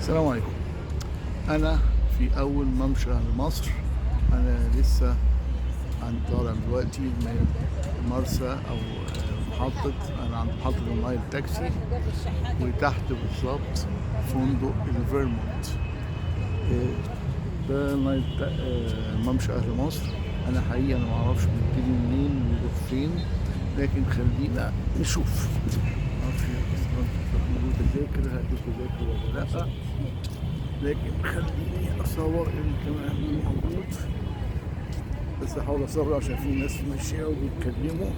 السلام عليكم. انا في اول ممشى لمصر. انا لسه عند طالع دلوقتي من مرسى او محطة، انا عند محطة النايل تاكسي، وتحت بالظبط فندق الفيرمونت. ده نايل ممشى اهل مصر. انا حقيقة انا معرفش بيبتدي منين ويروح فين، لكن خلينا نشوف. معرفش اصلا تذاكر، هل تذاكر ولا لا، لكن خليني اصور اللي كمان موجود، بس احاول اسرع عشان في ناس ماشية وبيتكلموا،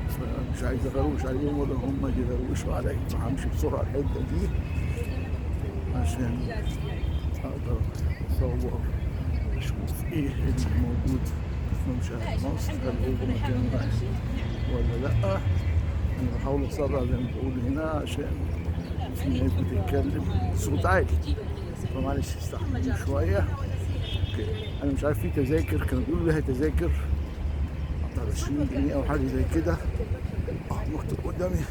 فمش عايز اغروش عليهم ولا هم يغروشوا عليا، فهمشي بسرعة الحتة دي عشان اقدر اصور اشوف ايه اللي موجود في ممشى اهل مصر، هل هو مكان واحد ولا لا. انا بحاول اسرع زي ما بقول هنا عشان في ناس بتتكلم بصوت عالي، فمعلش استحملوني شوية. okay، انا مش عارف في تذاكر، كانوا بيقولوا لها تذاكر 20 جنيه او حاجة زي كده. مكتوب قدامي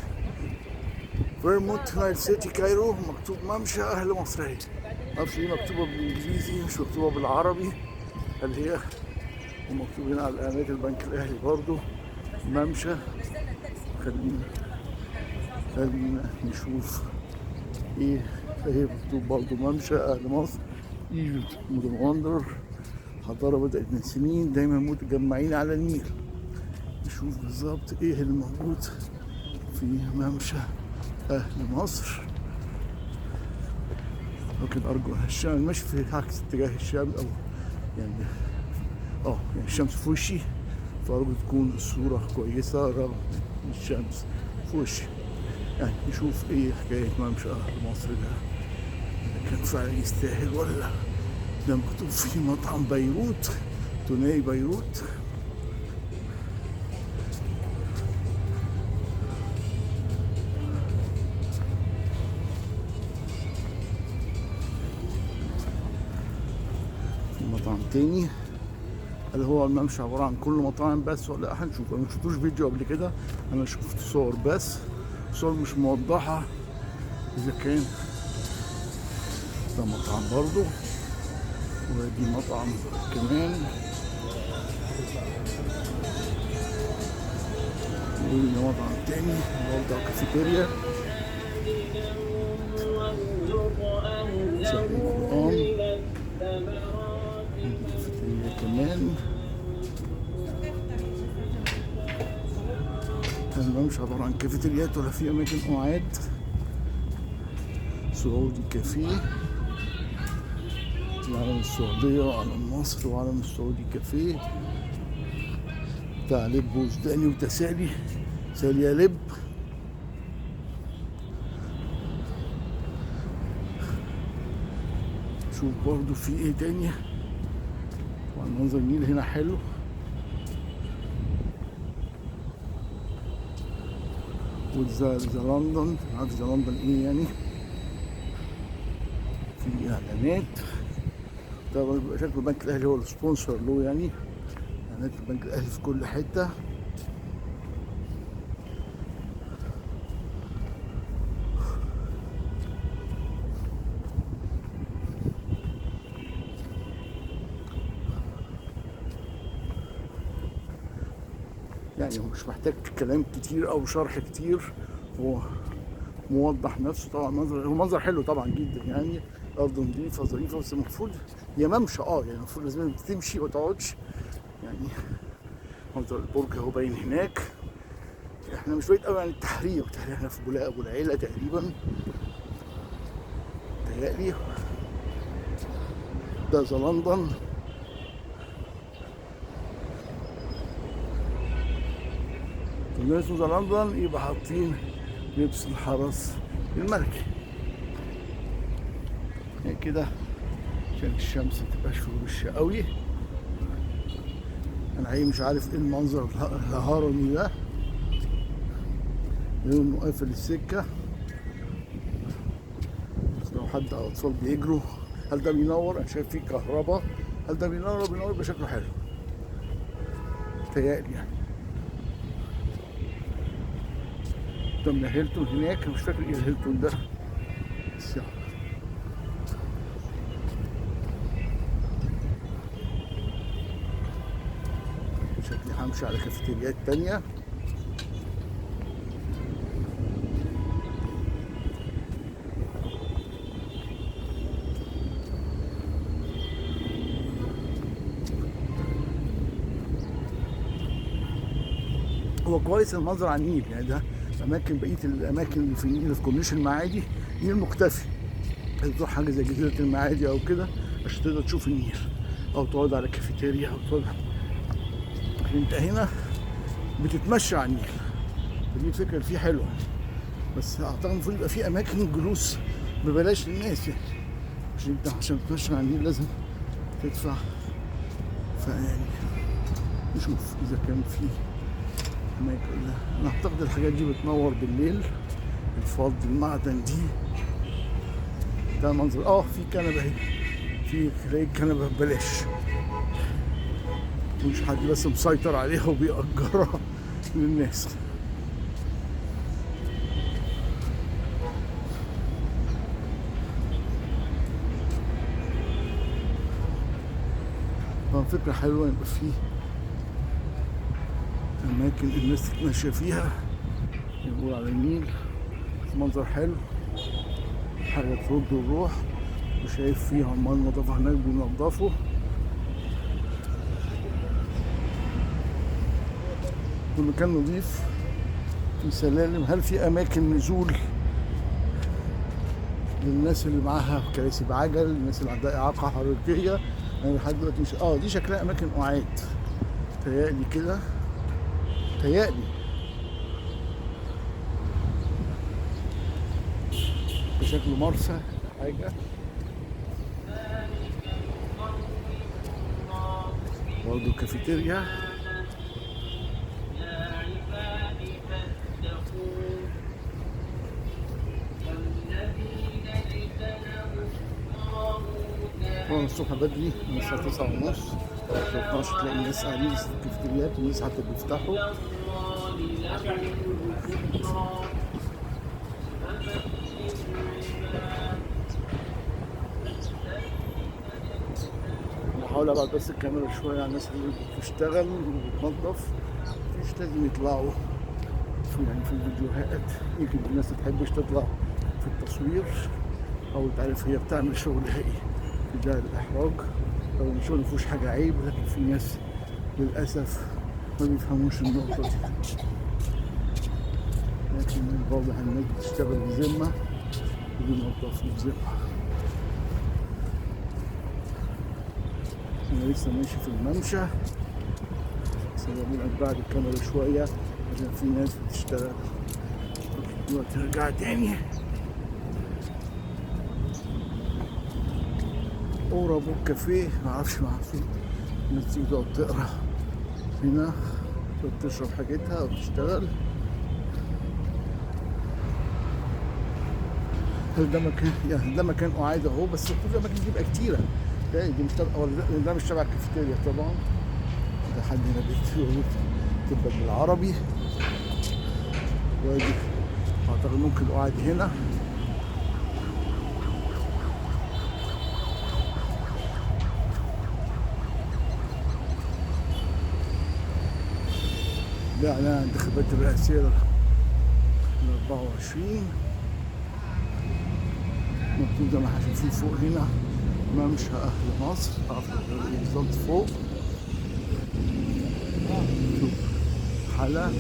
فيرمونت نايل سيتي كايرو، مكتوب ممشى اهل مصر اهي. معرفش ليه مكتوبة بالانجليزي مش مكتوبة بالعربي، هل هي؟ ومكتوب هنا على اعلانات البنك الاهلي برضو ممشى. خلينا نشوف ايه هي. مكتوب برضو ممشى اهل مصر Egypt modern wonder، حضارة بدأت من سنين، دايما متجمعين على النيل. نشوف بالظبط ايه اللي موجود في ممشى اهل مصر. لكن ارجو الشمس ماشي في عكس اتجاه الشمس، او يعني يعني الشمس في وشي، فارجو تكون الصورة كويسة رغم الشمس في وشي. يعني نشوف ايه حكاية ممشى اهل مصر ده، كان فعلا يستاهل ولا لا. ده مكتوب فيه مطعم بيروت، توناي بيروت. في مطعم تاني. هل هو الممشى عبارة عن كل مطاعم بس ولا؟ هنشوف. انا مشفتوش فيديو قبل كده، انا شفت صور بس، صور مش موضحة اذا كان ده مطعم برضو، ودي مطعم كمان، وده مطعم تاني برضه كافيتيريا. شهر القرآن، كافيتيريا كمان. الممشى عبارة عن كافيتريات ولا في أماكن قعاد. سعودي كافيه، العلم السعودية وعلم مصر وعلم السعودي كافيه، بتاع لب وسوداني وتسالي، سالي يا لب. شوف برضو في ايه تاني. طبعا منظر النيل هنا حلو. وذا لندن، عارف ذا لندن ايه يعني، في اعلانات. طبعا بيبقى شكل البنك الاهلي هو ال sponsor له، يعني اعلانات البنك الاهلي في كل حتة. يعني هو مش محتاج كلام كتير او شرح كتير، هو موضح نفسه. طبعا منظر، هو منظر حلو طبعا جدا، يعني الارض نظيفة ظريفة، بس المفروض هي ممشى، يعني المفروض لازم تمشي وما تقعدش. يعني منظر البرج اهو باين هناك. احنا مش بعيد قوي عن التحرير، احنا في بولاق ابو العيلة تقريبا، تهيألي. ده ذا لندن. الناس ذا لندن يبقى حاطين لبس الحرس الملكي يعني كده عشان الشمس متبقاش في الوش قوي. انا حقيقي مش عارف ايه المنظر الهرمي ده، لانه قافل السكة، بس لو حد او اطفال بيجروا. هل ده بينور؟ انا شايف فيه كهرباء. هل ده بينور؟ بينور بشكله حلو تهيألي يعني. قدامنا هيلتون هناك، مش فاكر ايه الهيلتون ده، بس يعني امشي على كافيتريات تانية. هو كويس المنظر على النيل، يعني ده اماكن، بقية الاماكن اللي في النيل في كورنيش المعادي نيل مختفي. تروح حاجة زي جزيرة المعادي او كده عشان تقدر تشوف النيل، او تقعد على كافيتيريا، او تقعد. انت هنا بتتمشى على النيل، فدي الفكرة اللي فيه حلوة. بس اعتقد المفروض يبقى فيه اماكن جلوس ببلاش للناس، يعني عشان انت عشان تتمشى على النيل لازم تدفع. فيعني نشوف اذا كان فيه اماكن. انا اعتقد الحاجات دي بتنور بالليل، الفض المعدن دي. ده منظر، في كنبة اهي، في تلاقي كنبة ببلاش، مش حد بس مسيطر عليها وبيأجرها للناس. طبعا فكرة حلوة يبقى فيه أماكن الناس تتمشى فيها، يقول على النيل، منظر حلو، حاجة ترد الروح. وشايف فيه عمال نظافة هناك بينضفوا. المكان نظيف، في سلالم. هل في أماكن نزول للناس اللي معاها كراسي بعجل، الناس اللي عندها إعاقة حركية؟ أنا لحد دلوقتي مش دي شكلها أماكن قعاد، تهيألي كده، تهيألي بشكل مرسى حاجة. برضه كافيتيريا. طبعا الصبح بدري من الساعة 9:30 12 تلاقي الناس قاعدين في الكافيتريات، والناس حتى بيفتحوا. بحاول ابعد بس الكاميرا شوية على الناس اللي بتشتغل وبتنظف، مش لازم يطلعوا في يعني في الفيديوهات. يمكن الناس ما تحبش تطلع في التصوير، او تعرف هي بتعمل شغلها ايه، ده الاحراج. لو الشغل مفيهوش حاجة عيب، لكن في ناس للاسف ما بيفهموش النقطة دي. لكن واضح الناس بتشتغل بذمه وبينظفوا بذمه. انا لسه ماشي في الممشى، بس انا بعد الكاميرا شوية عشان في ناس بتشتغل. دلوقتي ارجع تاني. اورا بوك كافيه، معرفش معرفش الناس تيجي تقعد تقرا هنا، تقعد تشرب حاجتها او تشتغل. هل ده مكان؟ يعني ده مكان قعاد اهو، بس المفروض الاماكن دي تبقى كتيرة. دي مش تبع، ده مش تبع الكافيتيريا طبعا. ده حد هنا بيكتب بالعربي. وادي اعتقد ممكن اقعد هنا. ده اعلان الانتخابات الرئاسية ل 24. مكتوب زي ما احنا شايفين فوق هنا ممشى اهل مصر، بالظبط فوق. شوف حلا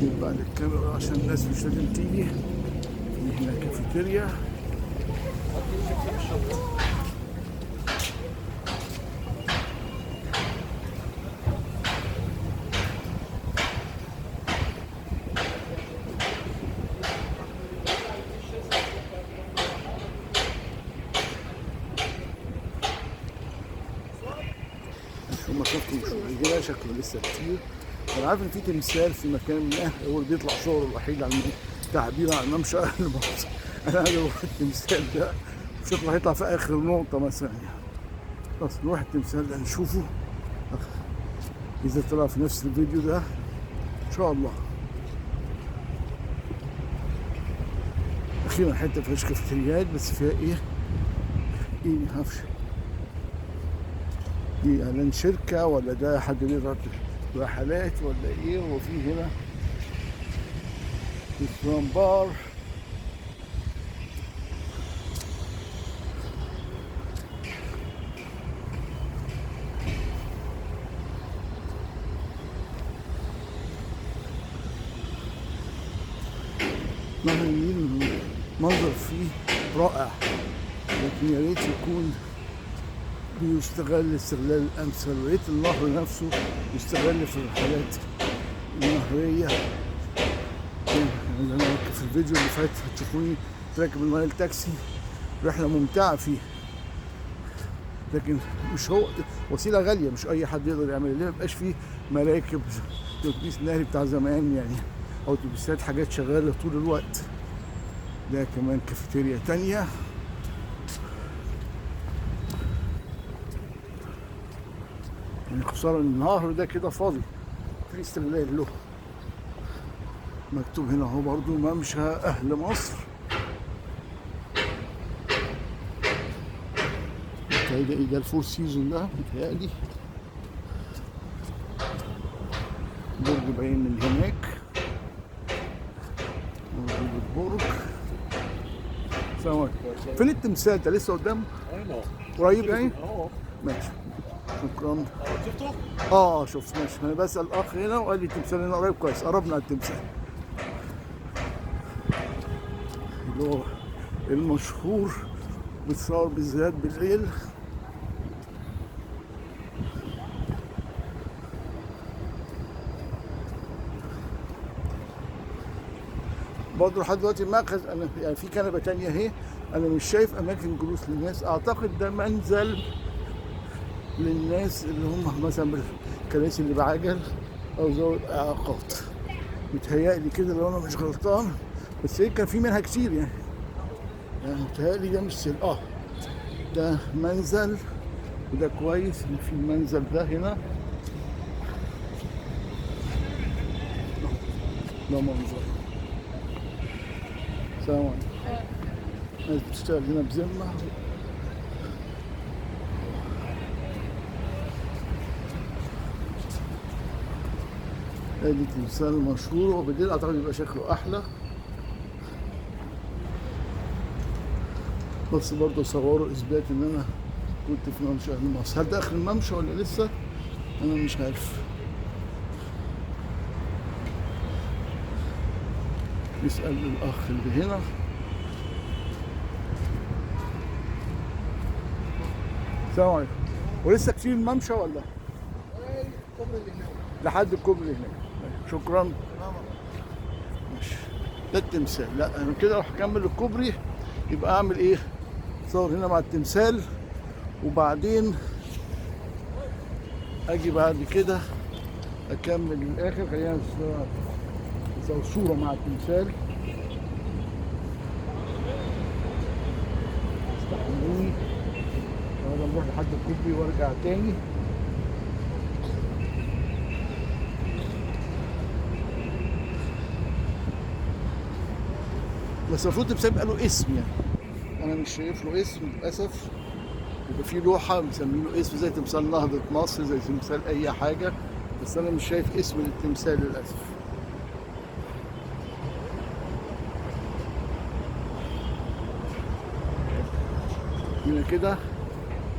يبقى للكاميرا عشان الناس مش لازم تيجي. في هنا كافيتيريا. مسافته مش قليله، شكله لسه كتير. انا عارف ان في تمثال في مكان ما هو اللي بيطلع صوره الوحيد عن تعبير عن ممشى اهل مصر. انا عايز اروح التمثال ده، شكله هيطلع في اخر نقطة مثلا يعني. بس نروح التمثال ده نشوفه اذا طلع في نفس الفيديو ده ان شاء الله. اخيرا حتة فيهاش كافتريات، بس فيها ايه؟ ايه معرفش. دي اعلان شركة ولا ده حد بيضرب رحلات ولا ايه؟ وفي هنا restaurant bar. نهر النيل منظر فيه رائع، لكن يا ريت يكون بيستغل استغلال الامثل، ويا ريت النهر نفسه يستغل في الرحلات النهريه. يعني انا في الفيديو اللي فات هتشوفوني راكب النايل تاكسي، رحله ممتعة فيه، لكن مش هو وسيلة غالية، مش اي حد يقدر يعملها. ليه ما يبقاش فيه مراكب الاتوبيس النهري بتاع زمان يعني، او اتوبيسات حاجات شغالة طول الوقت. ده كمان كافيتيريا تانية. يعني خسارة النهر ده كده فاضي، في استغلال له. مكتوب هنا اهو برضو ممشى اهل مصر. ده ايه ده؟ ال Four Season ده متهيألي برج باين من هناك، موجود البرج. السلام عليكم. فين التمثال ده؟ لسه قدام؟ قريب يعني؟ ماشي، شكرا. شفته؟ شفت، ماشي. انا بسأل الاخ هنا وقال لي التمثال هنا قريب، كويس قربنا على التمثال اللي هو المشهور بتصور بالذات بالليل. برضه لحد دلوقتي المأخذ انا يعني في كنبة تانية اهي، انا مش شايف اماكن جلوس للناس. اعتقد ده منزل للناس اللي هم مثلا بالكراسي اللي بعجل او ذوي الاعاقات، متهيألي كده لو انا مش غلطان. بس ايه كان في منها كتير يعني، يعني متهيألي ده مش سل. ده منزل، وده كويس ان في المنزل ده هنا. ده منظر. السلام عليكم. الناس بتشتغل هنا بذمة. ادي تمثال مشهور، وبالليل اعتقد يبقى شكله احلى. بس برضه صوروا اثبات ان انا كنت في ممشى اهل مصر. هل ده اخر الممشى ولا لسه؟ انا مش عارف. نسأل الاخ اللي هنا. السلام عليكم. ولسه كتير الممشى ولا؟ لحد الكوبري هناك. شكرا. ماشي. ده التمثال. لا انا كده اروح اكمل الكوبري، يبقى اعمل ايه؟ اتصور هنا مع التمثال، وبعدين اجي بعد كده اكمل للاخر. خلينا نصور صورة مع التمثال. استحملوني انا نروح لحد الكوبري وارجع تاني. بس المفروض التمثال يبقى له اسم يعني، انا مش شايف له اسم للاسف. يبقى في لوحة مسمين له اسم زي تمثال نهضة مصر، زي تمثال اي حاجة، بس انا مش شايف اسم للتمثال للاسف. هنا كده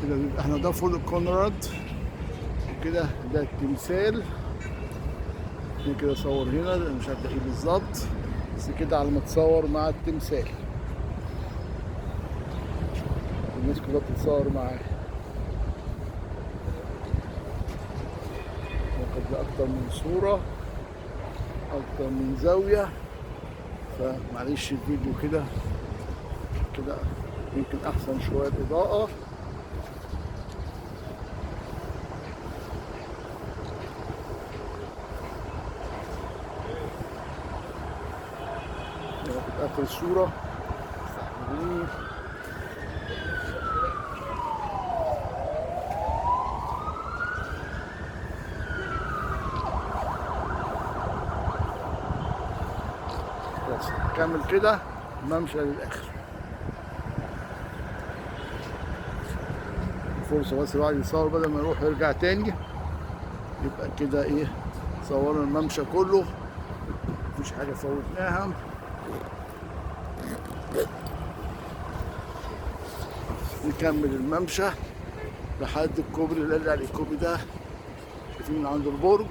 كده بيبقى احنا ده فندق كونراد، وكده ده التمثال. هنا كده صور هنا، انا مش عارف ده ايه بالظبط، بس كده على ما تصور مع التمثال الناس كلها بتتصور معاه. واخد اكتر من صورة، اكتر من زاوية، فمعلش الفيديو كده كده يمكن احسن شوية الاضاءة. ناخد اخر الصورة. استحملوني. بس كمل كده ممشى للاخر. فرصة بس الواحد يصور بدل ما يروح ويرجع تاني. يبقى كده ايه، صورنا الممشى كله، مفيش حاجة فوتناها. نكمل الممشى لحد الكوبري اللي قال عليه. الكوبري ده شايفين من عند البرج،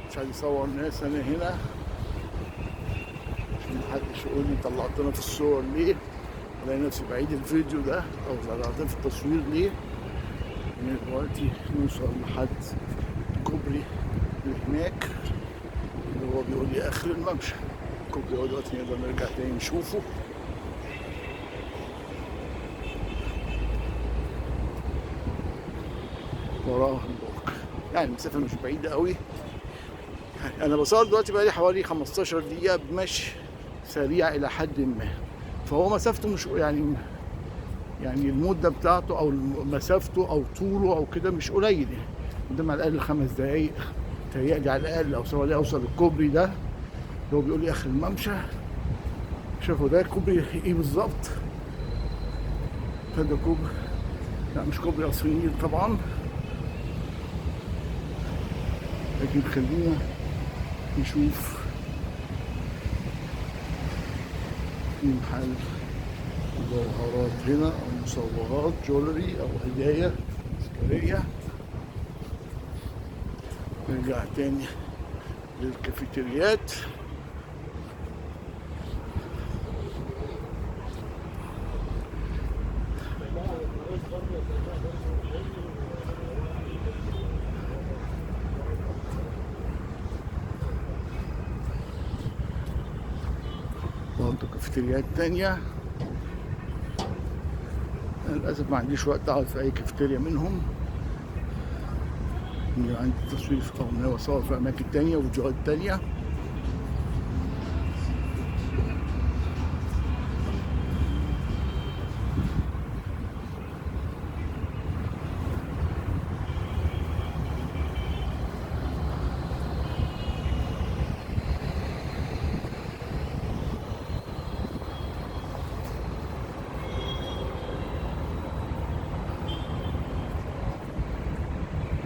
مش عايز يصور ناس انا هنا عشان محدش يقول لي طلعتنا في الصور ليه، الاقي نفسي بعيد الفيديو ده او طلعتنا في التصوير ليه. من دلوقتي نوصل لحد الكوبري اللي هناك اللي هو بيقول لي اخر الممشى. الكوبري هو دلوقتي نقدر نرجع تاني نشوفه. وراه البرج، يعني المسافة مش بعيدة قوي. يعني أنا بصور دلوقتي بقالي حوالي 15 دقيقة بمشي سريع إلى حد ما، فهو مسافته مش يعني المدة بتاعته أو مسافته أو طوله أو كده مش قليل، يعني قدام على الأقل 5 دقايق تهيألي على الأقل، أو سواء أوصل الكوبري ده اللي هو بيقول لي آخر الممشى. شوفوا ده كوبري إيه بالظبط؟ ده كوبري، لا مش كوبري قصر النيل طبعا، لكن خلينا نشوف في محل مجوهرات هنا او مصورات جولري او هدايا تذكارية. نرجع تاني للكافيتريات. برضه كافيتريات تانية. أنا للأسف ما عنديش وقت أقعد في أي كافيتيريا منهم، عندي تصوير أو إن أصور في أماكن تانية وفيديوهات تانية.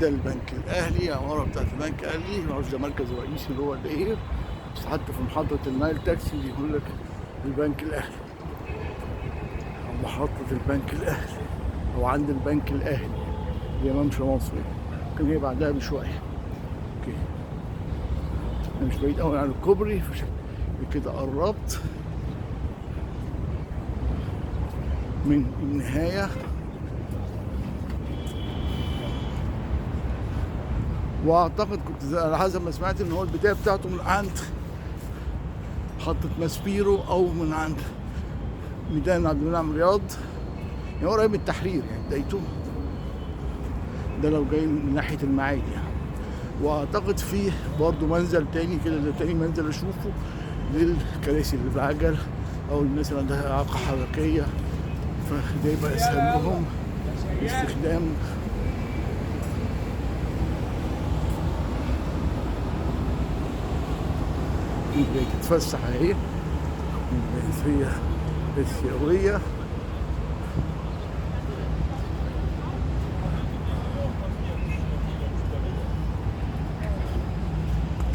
ده البنك الاهلي، عمارة بتاعت البنك الاهلي، ما اعرفش ده مركز رئيسي اللي هو ولا ايه، بس حتى في محطة النايل تاكسي بيقول لك البنك الاهلي او محطة البنك الاهلي او عند البنك الاهلي اللي ممشى مصر، ممكن هي بعدها بشوية. okay، انا مش بعيد قوي عن الكوبري كده، قربت من النهاية. واعتقد كنت على حسب ما سمعت ان هو البداية بتاعته من عند محطة ماسبيرو او من عند ميدان عبد المنعم رياض، يعني قريب من التحرير يعني بدايته ده لو جاي من ناحية المعادي يعني. واعتقد فيه برضه منزل تاني كده، ده تاني منزل اشوفه للكراسي اللي بعجل او الناس اللي عندها اعاقه حركية، فده يبقى اسهل لهم استخدام. جاي تتفسح اهي الجنسية الآسيوية.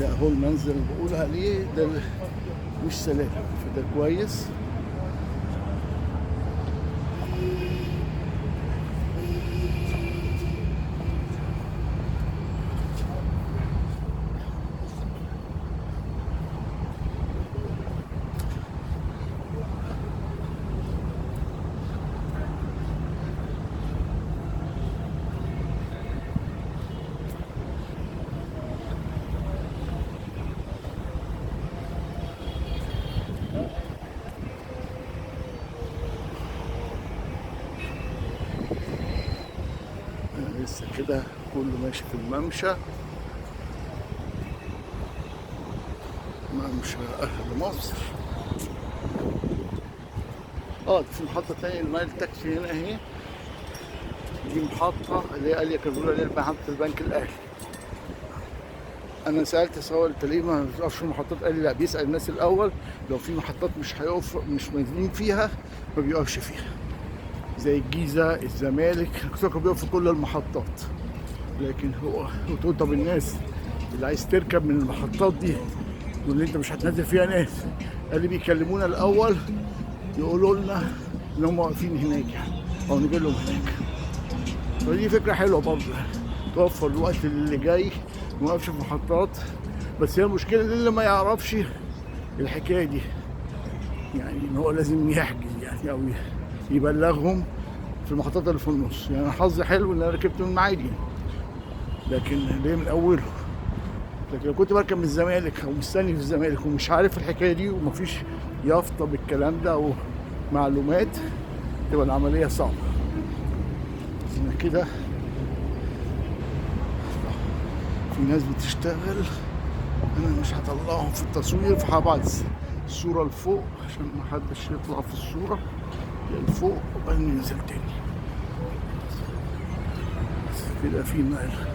ده هو المنزل اللي بقول عليه ده، مش سلالم فده كويس. لسه كده كله ماشي في الممشى، ممشى أهل مصر. في محطة تانية النايل تاكسي هنا اهي، دي محطة اللي هي قال كانوا بيقولوا عليها محطة البنك الأهلي. أنا سألت سواق قلت ليه ما بيقفش المحطات، قال لي لا بيسأل الناس الأول، لو في محطات مش هيقف مش نازلين فيها ما بيقفش فيها. زي الجيزة، الزمالك، كانوا بيقف في كل المحطات. لكن هو وتقول طب الناس اللي عايز تركب من المحطات دي واللي انت مش هتنزل فيها ناس، قال لي بيكلمونا الاول يقولوا لنا ان هم واقفين هناك يعني، او نجي لهم هناك. فدي فكرة حلوة برضه، توفر الوقت اللي جاي ما يوقفش في محطات. بس هي المشكلة اللي ما يعرفش الحكاية دي، يعني ان هو لازم يحجز يعني او يبلغهم في المحطات اللي في النص. يعني حظي حلو ان انا ركبت من المعادي، لكن ليه من اوله؟ لكن لو كنت بركب من الزمالك او مستني في الزمالك ومش عارف الحكاية دي ومفيش يافطة بالكلام ده او معلومات، تبقى العملية صعبة. انا كده في ناس بتشتغل، انا مش هطلعهم في التصوير، فهبعت الصورة لفوق عشان ما حدش يطلع في الصورة لفوق، وبعدين ننزل تاني. كده في Nile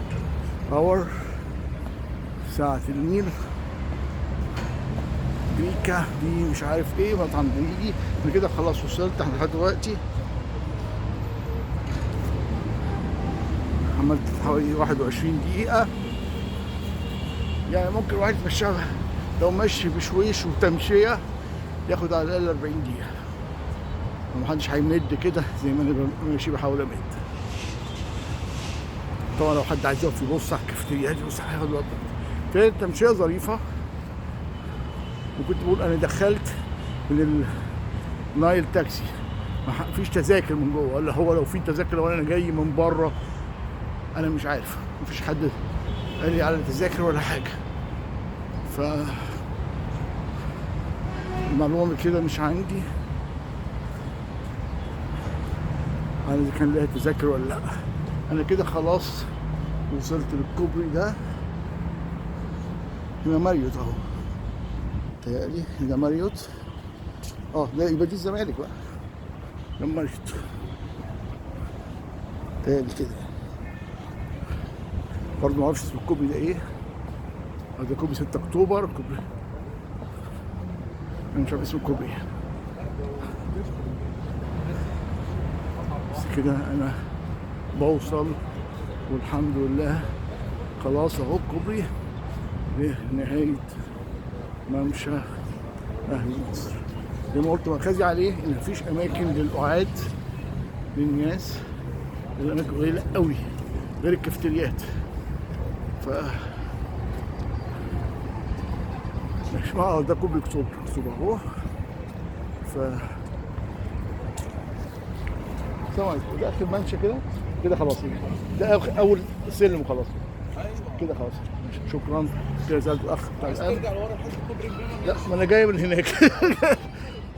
Hour، ساعة النيل، بريكا دي مش عارف ايه، مطعم بريدي. انا كده خلاص وصلت احنا لحد دلوقتي، عملت حوالي 21 دقيقة. يعني ممكن الواحد يتمشى لو ماشي بشويش وتمشية ياخد على الأقل 40 دقيقة، ومحدش هيمد كده زي ما أنا ماشي بحاول أمد. طبعا لو حد عايز يقف يبص على الكافتريات يبص هياخد وقت. فالتمشية ظريفة. وكنت بقول أنا دخلت من النايل تاكسي، ما فيش تذاكر من جوه، ولا هو لو في تذاكر لو أنا جاي من بره أنا مش عارف، مفيش حد قال لي على تذاكر ولا حاجة. ف المعلومة كده مش عندي على إذا كان لها تذاكر ولا لأ. أنا كده خلاص وصلت للكوبري ده، هنا ماريوت أهو، تهيألي ده ماريوت. ده يبقى دي الزمالك بقى، ده ماريوت تهيألي كده. برضه معرفش اسم الكوبري ده إيه، ده كوبري 6 أكتوبر، كوبري أنا مش عارف اسم الكوبري. بس كده أنا بوصل والحمد لله. خلاص أهو الكوبري لنهاية ممشى أهل مصر. زي ما قلت مركزي عليه إن مفيش أماكن للقعاد للناس، الأماكن قليلة قوي غير الكافتريات. ف مش ده كوبري أكتوبر، أكتوبر أهو. ف السلام عليكم. ده آخر ممشى كده كده خلاص، ده أول سلم خلاص كده خلاص. شكرا كده. سألت الأخ بتاع الأمن. ترجع لورا لحد كوبري امبابة. لا ما أنا جاي من هناك.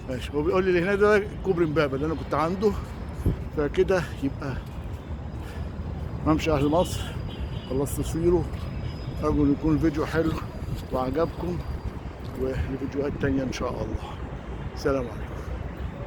ماشي، هو بيقول لي اللي هناك ده كوبري امبابة اللي أنا كنت عنده. فكده يبقى ممشى أهل مصر خلصت تصويره. أرجو إن يكون الفيديو حلو وعجبكم، ولفيديوهات تانية إن شاء الله. سلام عليكم.